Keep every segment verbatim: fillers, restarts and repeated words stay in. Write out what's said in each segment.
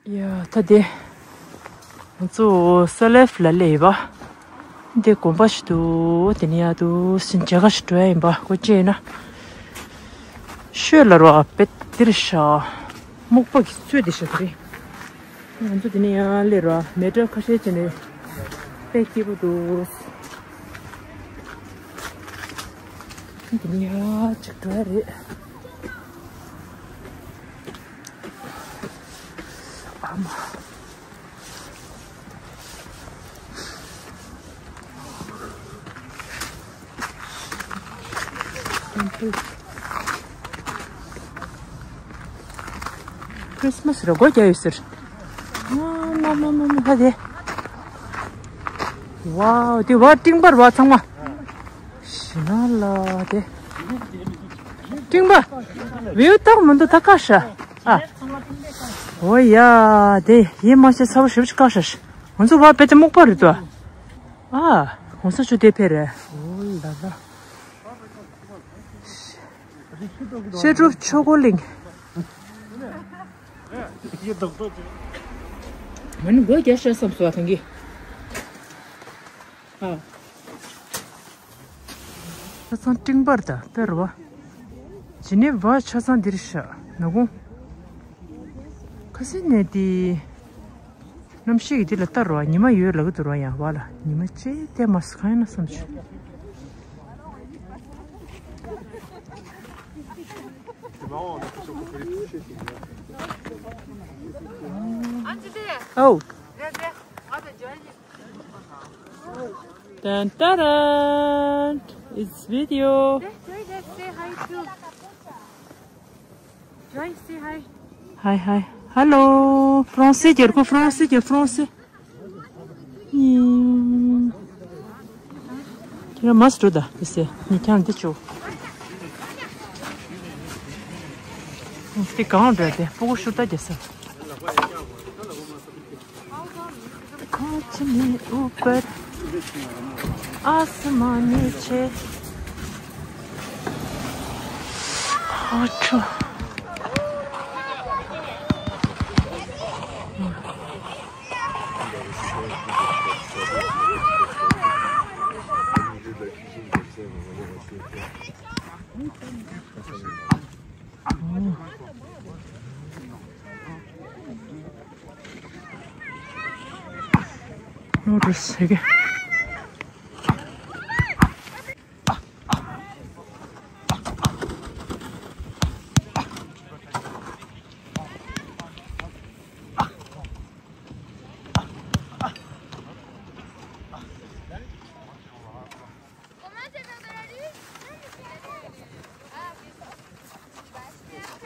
ཡ་ད་དེ་ང་ཚོ་སེ་ལེབ་ལ་སླེབས་པ། འདི་དགོན་པ་ཞིག་འདུག་དེ་ནས་ཡར་དུ་ཕྱིན་མཇལ་ཁ་ཞིག་འགྲོ་ཡ་ཡིན་པ། ཁོ་ཅི་ཡིན་ན་ཤོད་ལ་རོ་ཨ་པེ་དེར་ཤ་སྨུག་པ་གི་ཚོད་དེ་ཤ་དེ་རེད། ང་ཚོ་དེ་ནས་ཡར་སླེབས་རོ་མེ་སྲེག་ཁ་ཤས་བྱས་ནས་དཔེ་སྐྱིད་པོ་འདུག་དེ་ནས་ཡར་ཅིག་འགྲོ་ཡ་རེད། ཨ་མ། ཁྲིས་མས་རེད། སྒོ་རྒྱག་ཡོད་ཟེར། ཨ་མ་མ་མ་མ། ད་དེ། ཝའོ། དེ་བ་སྤྲིན་པ་རེད་བ་ཚང་མ། ཞི་ན་ལ་དེ། སྤྲིན་པ། བེའུ་ཏག་མི་འདུག་ད་ཀ་ཤ། ཨ། འོ་ཡ། དེ་ཡེ་མ་ཤེས་ཚ་བོ་ཞེ་པོ་ཅིག་ཀ་ཤ་ཤ། ང་ཚོ་བ་བེ་དེ་སྨུག་པ་རེད་དོ། ཨ། གོང་ས་མཆོག་དེ་ཕེ་རེད། འོ་ལ་ལ། བཤད་སྒྲུབ་ཆོས་འཁོར་གླིང་། ང་ནི་སྒོ་རྒྱག་ཤ་བསམ་སོ་ཐང་གི། ཨ། ཆ་ཚང་སྤྲིན་པ་རེད་ད་དཔེ་རེད་བ། ཇི་ནེ་ཝ་ཆ་ཚང་འདིར་ཤ་ནག་ཁུང་། ཁ་སང་ནས་དེ། གནམ་གཤིས་ཀྱི་འདི་ལ་ལྟ་རོགས། ཉི་མ་ཡོད་ལབ་ཀྱི་འདུག་རོགས། ཡང་བ་ལ་ཉི་མ་ཅེ་བལྟས་མ་སོང་། གང་ཡིན་ན་བསམ་བྱུང་། ཨོ། ཏན་ཏན། It's video. Joy, let's say hi to. Joy, say hi. Hi, hi. Hello. Français རྒྱལ་ཁོ་Français རྒྱལ་Français. ཁྱེད་རང་མ་སུ་འགྲོ་ད་དེ་སེ་ཉི་ཁྱང་འདི་ཆུ། དེ་གང་འགྲོ་དེ་སྤུ་གུ་ཤུ་ད་རྒྱ་ས། कांच में ऊपर आसमां नीचे। अच्छा। Noodles, okay.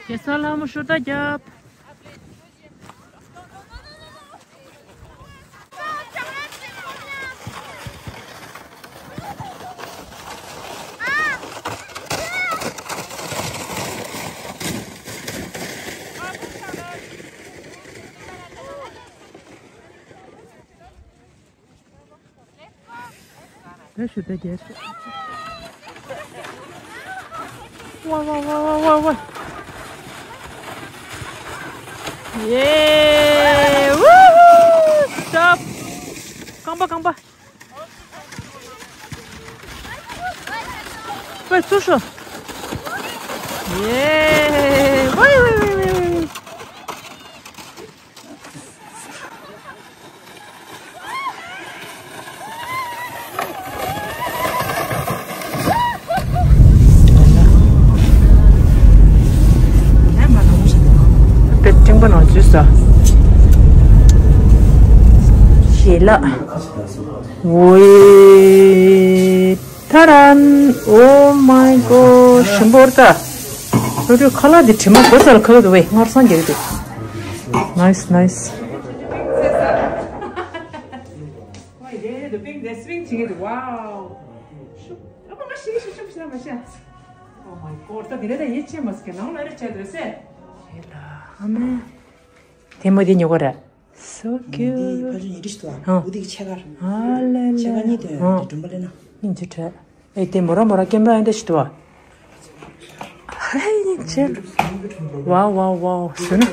གེ་སར་ལྷ་མོ་ཤུ་རྟ་རྒྱབ། ད་ཤུ་རྟ་རྒྱབ། ཝ་ཝ་ཝ་ཝ་ཝ། ཡེ། ཝུ་ཧུ། སྟོབ། རྐང་པ་རྐང་པ། ཝེ་ཚུར་ཤོག་ཡེ། ཝེ་ཝེ་ཝེ་ཝེ་ཝེ། དཔེ་སྤྲིན་པ་ནང་འཛུལ་ས། ཞལ་ལག་ཝེ། ཐ་རན། Oh my god. ཞིམ་པོ་རེད་ད། ལྷོ་ཕྱོགས་ཁ་ལག་འདི་དྲི་མ་སྒོ་ས་ལ་ཁ་གི་འདུག་བས། སྔར་སང་རྒྱག་གི་འདུག Nice, nice. Oh my god. ད་འདི་ནས་ད་ཡིད་ཆེས་མ་སྐྱེ་ནང་ལ་རེ་བྱས་འདུག་སེ། ཨ་མ། དེ་མོ་དེ་ཉོ་གི་རེད། So འདི་ཕལ་cute. ཆེར་ཉིན་རེ་ཞིག་ཏུ་ཨ། འུ་དེ་གི་ཕྱེད་ཀར། ཨ་ལེ་ལེ། ཕྱེད་ཀ་གཉིས་དོན་ཨ། དེ་སྒྲུང་པ་ལེན་ན། སྙིང་རྗེ་བྲལ། ཨེ་དེ་མོ་ར་མོ་ར་ཀེམ་ར་ཨེ་འདྲ་ཞིག་ཏུ་ཨ། ཧེ་སྙིང་རྗེ། ཝའོ་ཝའོ་ཝའོ་ཟེར་ན།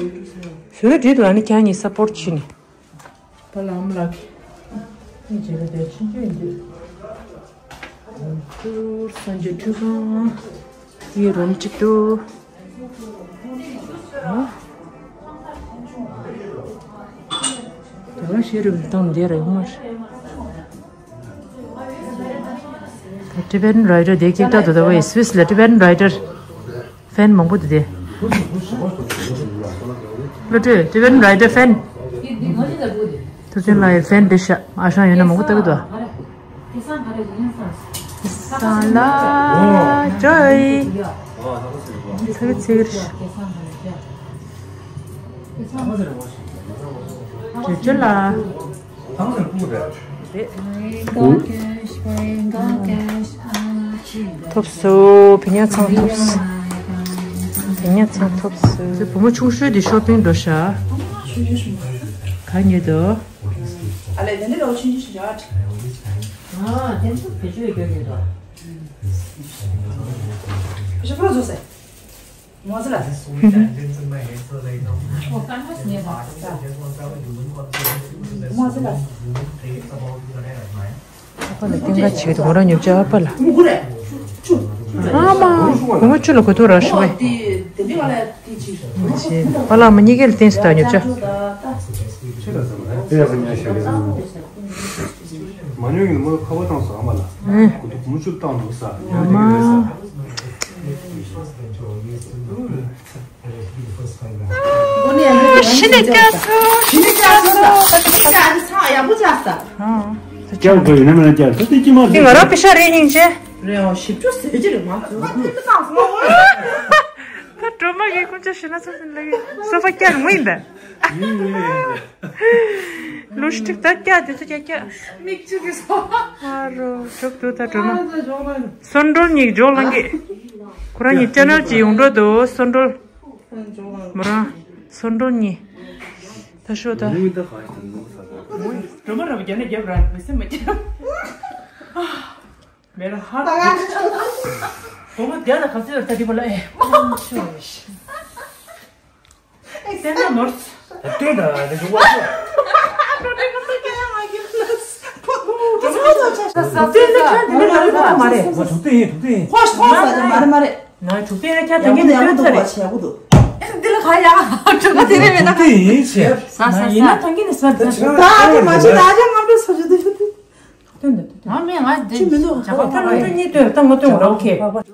དུས་རེ་དུས་དུ་ཨ་ནི་ཁྱེད་གཉིས་སཔོར་ཊི་བྱེད་ནི། པ་ལགས་ཨ་མ་ལགས་ཀྱིས་ཅི་བྱེད་པ་དེ་ཆུང་ཆུང་ཡིན་དུས། ཏུར་སངས་རྒྱས་ཁྲུས་ཁང་། ཡི་རུམ་གཅིག་ཏུ། དེ་བ་ཤེས་རུ་བཏང་འདི་རེད་ཡོང་མ་རེད། ཊི་བེ་ཊན་རའི་ཊར་དེ་ཀིག་ཏོག་ཏུ་དེ་བས་སུད་སི་ལ་ཊི་བེ་ཊན་རའི་ཊར་ཕེན་མང་པོ་འདུག་དེ། བློ་གྲོས་ཊི་བེ་ཊན་རའི་ཊར་ཕེན། ཐུབ་བསྟན་ལགས་ཡི་ཕེན་འདི་ཤ་ཨ་ཞང་ཡོད་ན་མང་པོ་ལྟ་གི་འདུག་སང་ལ་ཇོའི། ཚིག་ཚིག་རེད། ཇོ་ཇོ་ལ། ཐོབ་སོ། བི་ཉག་ཚང་ཐོབ་སོ། བི་ཉག་ཚང་ཐོབ་སོ། བུ་མོ་ཆུང་ཤོས་དེ་ཤོ་པིང་འགྲོ་ཤག་ག་ཉོས་འདུག་ཨ་ལས་དེ་འདྲ་ལོ་ཆུང་ཆུང་ཞིག་རག་ཨ་དེ་ཚོ་བེད་སྤྱོད་ཡོད་ཀྱི་འདུག་ཞིག་པོ་ར་བཟོ་ཟེར། མོ་ཟི་ལ། མོ་ཟི་ལ། ཨ་ཕ་ལ་སྟོན་ཁ་བྱེད་དུ་ཁོ་རང་ཉོབ་ཆ་ཨ་ཕ་ལ། ཨ་མ། སྒོར་མོ་བཅུ་ལ་གོ་ཐུག་ར་ཤི་བས། པ་ལགས་མ་གཉིས་ཀས་ལ་བསྟན་སུ་ད་ཉོབ་ཆ། མ་ཉོ་ཡིན་མོ་ཁ་བ་བཏང་སོང་ཨ་མ་ལ། ཨེ། གོ་ཐུག་སྒོར་མོ་བཅུ་བཏང་འདུག་ས། ཨ་མ། ཤི་ནས་སྐྱག་སོ། ཤི་ནས་སྐྱག་སོ། ཨ་ཚང་ཡག་པོ་ཆགས་ས། སྐྱག་དགོས་ཡིན་ན་མིན་ན་སྐྱག་ད་དེ་ཅི་མ་འདི་ང་རང་པེ་ཤ་རེད་སྙིང་རྗེ། རེད་ཨོ་ཞིབ་ཆུ་ཟེར་གྱི་རེད་མ་ཚོ། ད་སྒྲོལ་མ་གི་སྐུ་མཆོད་ཞུ་ན་ཚོ་ཟིན་ལ་གི་སོ་ཕ་སྐྱག་མོ་ཡིན་ད། ལུས་ཏིག་ད་སྐྱག་དེ་ཚོ་སྐྱག་སྐྱག་མིག་ཆུ་གི་སོ། ཨ་རོ་ཞོག་ཏུ་ད་སྒྲོལ་མ། སོན་སྒྲོལ་གཉིས་ཇོག་ལང་གི། ཁོ་རང་གཉིས་ཅེ་ནལ་གྱི་ཡོང་འགྲོ་འདུག་སོན་སྒྲོལ། མོ་རང་སོན་སྒྲོལ་གཉིས། ད་ཤོག་ད། སྒྲོལ་མ་ར་བ་རྒྱ་ནས་རྒྱབ་ར་མི་སེམས་མ་སྐྱིད། མེ་ར་ཧ། བུ་མོ་བསྡད་ལ་ག་ཚོད་ཡོད་ད་དེ་པོ་ལ་ཨེ། སེམས་ན་ནོར། ད་སྟོན་ད་ད་ཞུ་བ་ཤོག་ད་སྟོན་ད་ཁྱོད་དེ་ནས་ལ་ཡོད་མ་རེད། ང་དྲུག་སྟོན་ཡིན་དྲུག་སྟོན་ཡིན། ཧོ་ཧོ་ས་མ་རེད་མ་རེད། ང་དྲུག་སྟོན་ཡིན་ཁྱོད་ད་ཡག་པོ་གིན་ཡག་པོ་འདུག་ཡག་པོ་འདུག་ཨེ་འདི་ལ་ག་ཡ་དྲུག་སྟོན་ཡིན་ན་ད་གིན་ནས་སོན་ད་ཡིན་ན་ད་གིན་ནས་སོན་ད་ད་དེ་མ་བྱེད་ད་ཅང་ང་འགྲོ་ས་ཞུ་དུ་ཞུ་དུ། སྟོན་ད་སྟོན་ད། ང་མེད་ང་འདི་ཅི་མི་འདུག་ཇ་ཁ་ད་ལོ་ཏོ་གཉིས་སྟོན་ད་ང་སྟོན་རོགས་ཁེ། ཨོ་བོད་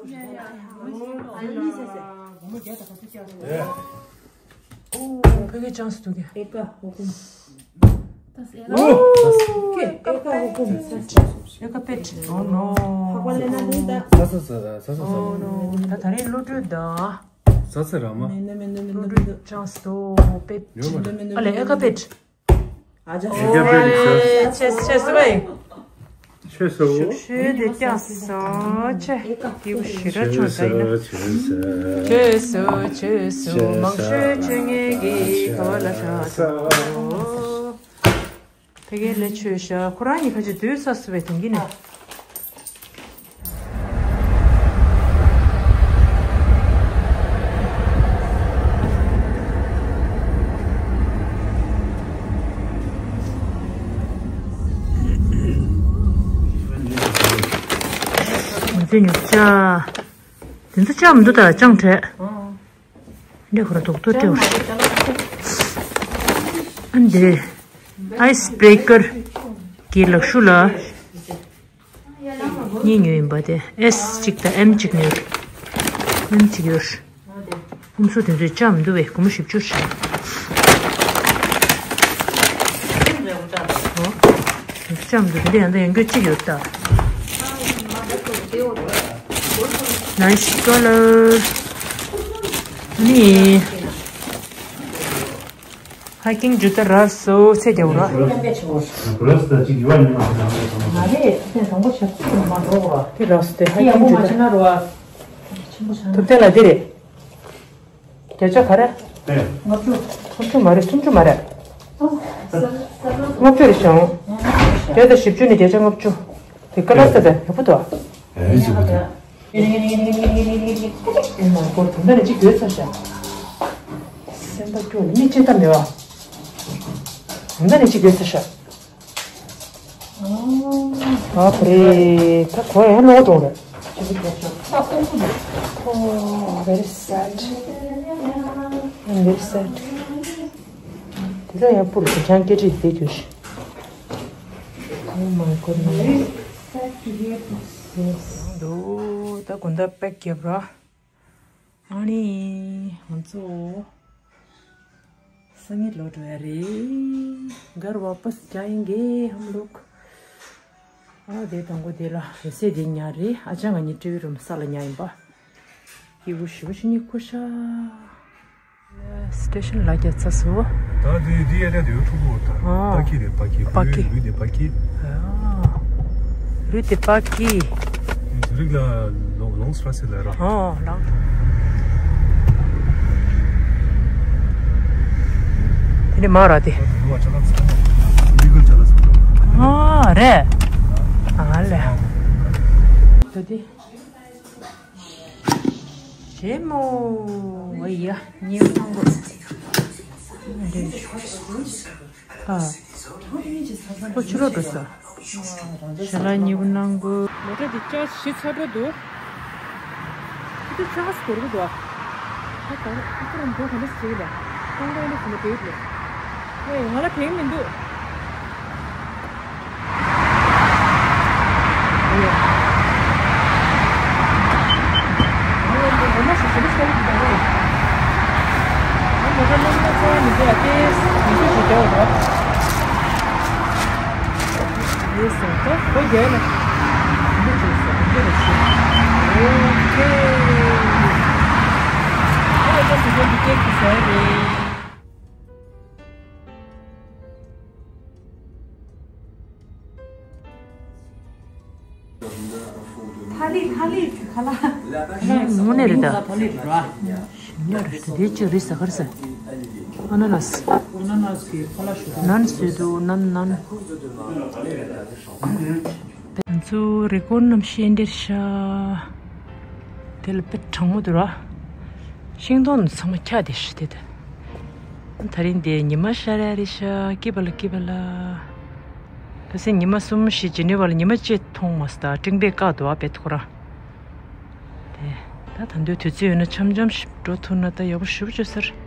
སྐད་ཅང་སུ་འདུག་གས། ཨེ་ཀ་ཧོ་ཀུམ། ཨོ་ཀེ་ཨེ་ཀ་ཧོ་ཀུམ། ཨེ་ཀ་པེ་ཊི། ཨོ་ནོ། ཧ་གོ་ལེ་ན་ནི་ད། ས་ས་ས་ས་ས་ས། ཨོ་ནོ། ད་ད་རེས་བློ་གྲོས་ད། ས་ས་ར་མ། མེ་ནོ་མེ་ནོ་མེ་ནོ་མེ་ནོ། བློ་གྲོས་ཅང་སུ་འདུག་པེ་ཊི། ཨ་ལེ་ཨེ་ཀ་པེ་ཊི། ཨ་ཅག་ཨེ་ཀ་པེ་ཊི་ཆེ་ཆེ་སུ་བའི། ཆོས་སོ། ཤུ་དེ་ཀྱང་སོ་ཆེ། སྐྱེས་བུ་ཞེ་དྲག་ཆུང་ས་ཡིན་ན། ཆོས་སོ་ཆོས་སོ་མང་ཤོས་ཆོས་ངེས་ཀྱི་གོ་ལ་ཧྲ་སོ། ཕ་གིར་ལས་ཆོས་ཤ་ཁོ་རང་གཉིས་ཁ་ཅིག་སྡོད་ས་སུ་བའི་དེང་གི་ནས། ང་ཚོས་ཉོ་ཆ། དེ་ཚོ་ཅང་མི་འདུག་ད་ཅང་བྲལ། འདི་ཁོ་ར་དོག་ཏོ་སྤྲེའུ་རེད། ཨ་འདི་ཨའི་སི་བྷེ་ཀར་གྱི་ལག་ཤུ་ལ། གཉིས་ཉོས་ཡིན་པ་དེ་ཨེས་གཅིག་དང་ཨེམ་གཅིག་ཉོས། ཨེམ་གཅིག་ཡོད། ཕུམ་སུ་དེ་ཚོས་ཅང་མི་འདུག་བས་སྒོར་མོ་བཞི་བཅུ་ཞིག་ཨོ། དེ་ཚོ་ཅང་མི་འདུག་དེ་འདྲ་ཡང་ད་ཡང་སྐྱོ་གཅིག་ཡོད་ད། ནའིས་ཀ་ལར། ནི། ཧའི་ཀིང་ཇུ་ཏ་རག་སོ་ཚེ་རྒྱལ་བོ་ར། ང་རེད་ཚེ་དང་པོ་ཞབས་ཕྱི་མ་འགྲོ་བ། དེ་རག་སོ་དེ་ཧའི་ཀིང་ཇུ་ཏ། ཐུབ་བསྟན་ལགས་འདི་རེད། བརྒྱ་ཆ་ག་རེ། ལྔ་བཅུ། ལྔ་བཅུ་མ་རེད་སུམ་ཅུ་མ་རེད། ལྔ་བཅུ་རེད་བྱུང་། བརྒྱ་དང་བཞི་བཅུ་ནས་བརྒྱ་ཆ་ལྔ་བཅུ། དེ་ཀ་ལར་ད་ད་ཡག་པོ་འདུག་ཨ། ཨེ་ཅི་པོ་དེ། ཨེ་མ་སྒོར་དུང་ད་ནས་གཅིག་ཡོད་ཚར་ཤག་ད་སྐྱོ་ནི་ཅི་ད་མེད་བ། ད་ནི་ཅི་དགོས་ས་ཤ། ཨ་པ་རེ། ད་གོ་ཡང་ལོག་འགྲོ་རེད། Oh, very sad. I'm very sad. དེ་ལ་ཡང་པུར་གྱི་ཆང་སྐད་ཀྲིག་དེ་གྱོད་ཤི། Oh my goodness. Yes. འདུག་ད་དགོང་དག་པེག་རྒྱབ་ར། ཨ་ནི་ང་ཚོ་སང་ཉིན་ལོག་འགྲོ་ཡ་རེད། घर वापस जाएंगे हम लोग. ཨ་དེ་དང་པོ་དེ་ལ་ཡོད་སའི་དེ་ཉག་རེད། ཨ་ཅག་ང་གཉིས་ཊི་ཝི་རུམ་ས་ལ་ཉག་ཡིན་པ། སྐྱིད་པོ་ཞེ་པོ་ཞིག་གཉིད་ཁུག་ཤག་སི་ཊེ་ཤན་ལ་རྒྱབ་ཚར་སོང་། ད་དེ་དེ་ཡ་ར་དེ་ཡོད་ཕྲུ་གུ་ད། ཨོ། པ་ཀི་རེད་པ་ཀི། པ་ཀི། ལུས་དེ་པ་ཀི། ཨོ། ལུས་དེ་པ་ཀི། དེ་རིགས་ལ་ལོ་ལོང་སི་ཊ་ར་སེ་ལ་ར། ཨོ་ལོང་། དེ་ནི་མ་ར་དེ། ཨོ་རེད། ཨ་ལེ། ད་དེ། ཞེ་མོ། ཨ་ཡ། ཉེ་བོ་ནང་གོ། ཨ། ཁོ་ཕྱི་ལོགས་འགྲོ་ས། ཞལ་ལག་ཉེ་བོ་ནང་གོ། མོ་ཊ་འདི་ཅག་ཞི་ཚར་འགྲོ་འདུག་ཁྱི་ཚ་ས་སྐོར་གི་འདུག་ཨ་ད་ཨ་ཁོ་རང་འགྲོ་ག་འདྲ་ཞིག་ལ། ཏང་ཏང་ཏང་ཟེར་ནས་བེད་ལ། ཨེ་ང་ལ་བེད་མི་འདུག་ཐ་ལི་ཐ་ལི་ཁ་ལ། དངོས་གནས་རེད་ད། ཐ་ལི་ར། ཞིམ་ཡ་རེད། དེ་ཅི་རེད་ཟ་གར་ཟ། ཨ་ན་ན་སི། ཨ་ན་ན་སི་གི་ཁ་ལ་ཞུ། ནན་སུ་དུ་ནན་ནན། ང་ཚོ་རི་ཀོན་རྣམ་ཤེས་འདིར་ཤ། དེ་ལ་དཔེ་གྲང་མོ་འདུག་ར། ཤིང་སྡོང་ཚང་མ་འཁྱག་དེ་ཤི་དེ་དེ། ད་རིང་དེ་ཉི་མ་ཤར་ཡ་རེད་ཤག་སྐྱིད་པ་ལ་སྐྱིད་པ་ལ། ད་སེ་ཉི་མ་གསུམ་བཞི་ཇི་ནི་ཝ་ལ་ཉི་མ་གཅིག་མཐོང་མ་སོང་། ད་སྤྲིན་པས་བཀག་འདུག་ཨ་པེ་ཐོ་ར། དེ་ད་ད་དུང་དུས་ཚོད་ཡོད་ན་འཆམ་འཆམ་ཞིག་འགྲོ་ཐུབ་ན་ད་ཡག་པོ་ཞེ་པོ་ཅིག་ཡོད་ས་རེད།